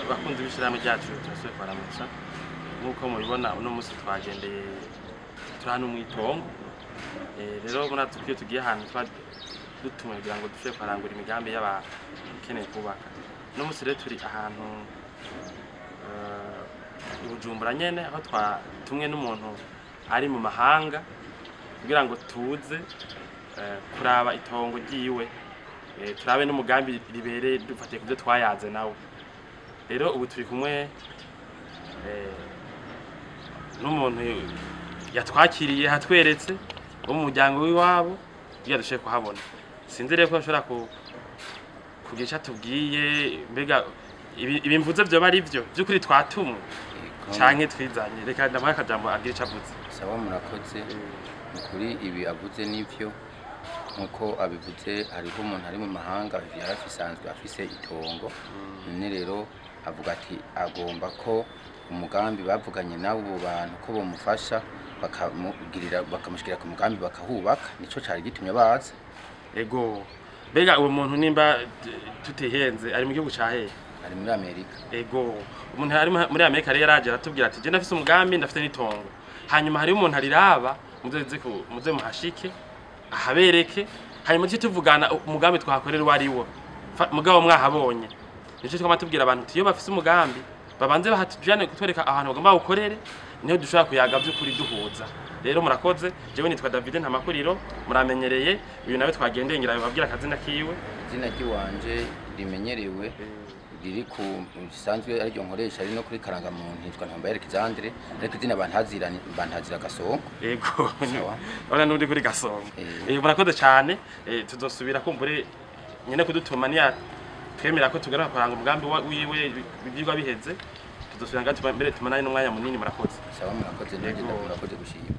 Abakunzi b'ishyirahamwe ryacu, turasubiye kubaramutsa. Nk'uko mubibona, uno munsi twagendeye, turi hano mw'itongo. Rero murazi ko iyo tugiye ahantu tuba dutumwe kugira ngo dushobore kuharangura imigambi y'abakeneye kubaka. Uno munsi rero turi ahantu i Bujumbura nyene, aho twatumwe n'umuntu ari mu mahanga kugira ngo tuze kuraba itongo ryiwe, turabe n'umugambi ribereye dufatiye ku byo twayaze nawe. Rero ubu turi kumwe n'umuntu yatwakiriye, hatweretse wo mu muryango w'iwabo kugira dushobore kuhabona. Sinzi rero ko ashobora kugira icyo atubwiye. Mbega ibi mvuze vyoba ari vyo vy'ukuri, twatumwe canke twizanye? Reka ndamuhe akajambo agira ico avuze. Sawa, murakoze. Ni ukuri ibi avuze nivyo. Nkuko abivuze, hariho umuntu ari mu mahanga yari asanzwe afise itongo. None rero avuga ati agomba ko umugambi bavuganye n'abo bantu ko bomufasha, bakamugirira, bakamushikira ku mugambi, bakahubaka. Nico cari gitumye baza. Ego, mbega uwo muntu, nimba tutihenze, ari mu gihugu ca hehe? Ari muri Amerika. Ego, umuntu ari muri Amerika rero yaraje aratubwira ati: "Je ndafise umugambi, ndafite n'itongo, hanyuma hariho umuntu ariraba, muze muze muhashike ahabereke, hanyuma tuce tuvugana umugambi twahakorera uwo ari wo." Mugabo mwahabonye, nico twama tubwira abantu uti iyo bafise umugambi babanze bahatujane kutwereka ahantu bagomba gukorere, niho dushobora kuyaga by'ukuri duhuza. Rero murakoze. Jewe nitwa David Ntamakuriro, muramenyereye. Uyu nawe twagendeye, ngira babwira akazina kiwe. Izina ry'iwanje rimenyerewe, riri ku risanzwe ariryo nkoresha, ari no kuri karangamuntu, nitwa Ntambaye Alexandre, ariko izina bantazira, bantazira Gasongo. Ego. Sawa. Urabona n'undi kuri Gasongo. Murakoze cyane. Tuzosubira kumbure nyene kudutuma niya twemera ko tugaruka kuranga umugambi wiwe, ibyigwa biheze, tuzosubira ngaho mbere tumanane n'umwanya munini. Murakoze. Sawa, murakoze nanjye. Yego. Murakoze gushima.